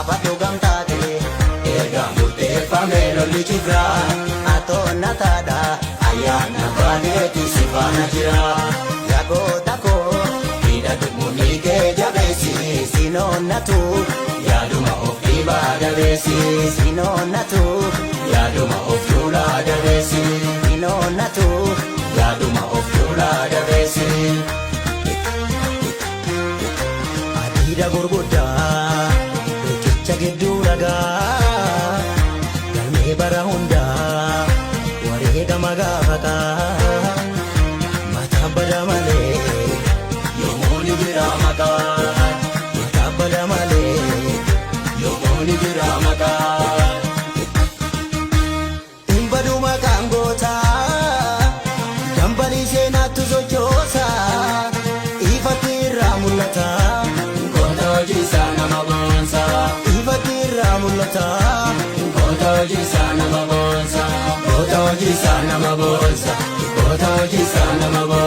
Baafadhu gamtaa kee erga murteeffame lolli cifraa atoonna taadha ayyaana baaneeti si faana jira. Yagoota koo hidhatu murni kee jabeessi sinoonnatu yaaduma of dhiibaa dabeessi sinoonnatu yaaduma of tuulaa dabeessi sinoonnatu yaaduma of tuulaa dabeessi. Adiida gurguddaa riqicha gidduu ragaa galmee bara hundaa wareegama gaafataa mataa bada malee yoomuu ni jira maqaa mataa bada malee yoomuu ni jira maqaa. Hin badu maqaan gootaa dambalii seenaattu sochoosa ifatti irraa mul'ata. Goota hojiisaa nama boonsa. Ifatti irraa mul'ata. Goota hojiisaa nama boonsa. Goota hojiisaa nama boonsa. Goota hojiisaa nama boonsa.